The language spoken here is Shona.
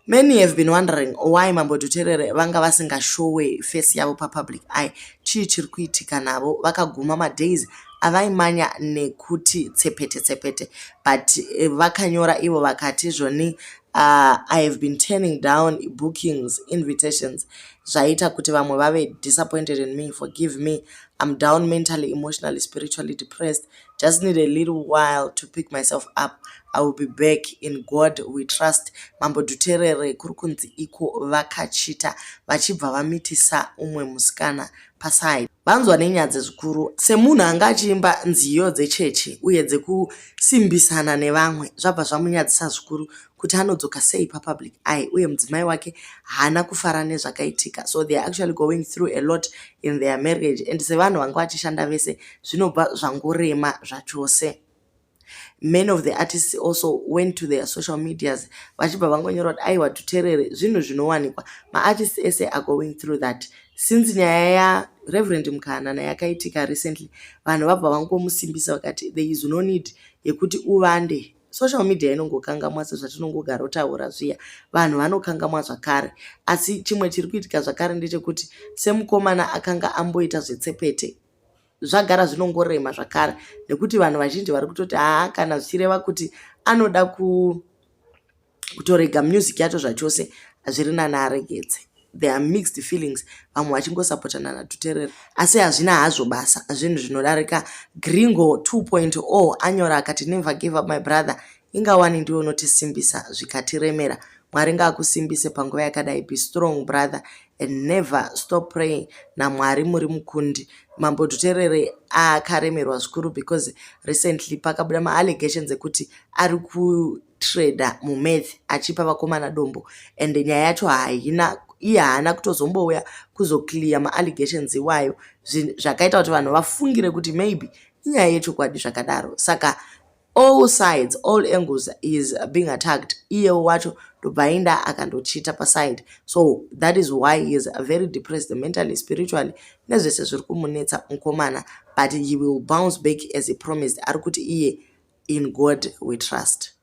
Many have been wondering why Mambo Dhuterere vanga vasingashowe face yavo papublic eye. Chii chiri kuitika navo? Vakaguma madays avaimanya nekuti tsepete tsepete, but vakanyora ivo vakati zvoni, "I have been turning down bookings, invitations, zvaita kuti vamwe vave disappointed in me. Forgive me. I'm down mentally, emotionally, spiritually depressed. Just need a little while to pick myself up. I will be back. In God we trust." Mambo Dhuterere kuri kunzi iko vakachita vachibva vamitisa umwe musikana paside. Vanzwa nenyadzi zvikuru semunhu anga achiimba nziyo dzechechi uye dzekusimbisana nevamwe. Zvabva zvamunyadzisa zvikuru kuti anodzoka sei papublic eye, uye mudzimai wake haana kufara nezvakaitika. So they are actually going through a lot in their marriage, and sevanhu vanga vachishanda vese, zvinobva zvangorema zvachose. Many of the artists also went to their social medias vachibva vangonyora kuti, "Aiwa Dhuterere, zvinhu zvinowanikwa. Maartists ese are going through that." Since nyaya yaReverend Mukanana yakaitika recently, vanhu vabva vangomusimbisa vakati there is no need yekuti uvande. Social media inongokangamwa, sezvatinongogara taura zviya, vanhu vanokangamwa zvakare. Asi chimwe chiri kuitika zvakare ndechekuti semukomana akanga amboita zvetsepete, zvagara zvinongorema zvakare, nekuti vanhu vazhinji vari kutoti haa, kana zvichireva kuti anoda kutorega music yacho zvachose, zviri nani aregedze. There are mixed feelings, vamwe vachingosapotana naDhuterere, asi hazvina hazvo basa, zvinhu zvinodarika. Gringo 2.0 anyora akati, "Never give up, my brother. Ingawani ndiwe unotisimbisa zvikatiremera. Mwari ngaakusimbise panguva yakadai. Be strong, brother, and never stop praying. NaMwari muri mukundi." Mambo Dhuterere akaremerwa zvikuru because recently pakabuda maallegations ekuti ari kutreda mumeth, achipa vakomana dombo, and nyaya yacho haina, iye haana kutozombouya kuzoclear maallegations iwayo, zvakaita kuti vanhu vafungire kuti maybe inyaya yechokwadi zvakadaro. Saka all sides, all angles is being attacked. Iyewo wacho ndobva aenda akandochita paside. So that is why he is very depressed mentally, spiritually, nezvese zviri kumunetsa mukomana, but he will bounce back as he promised. Ari kuti iye, "In God we trust."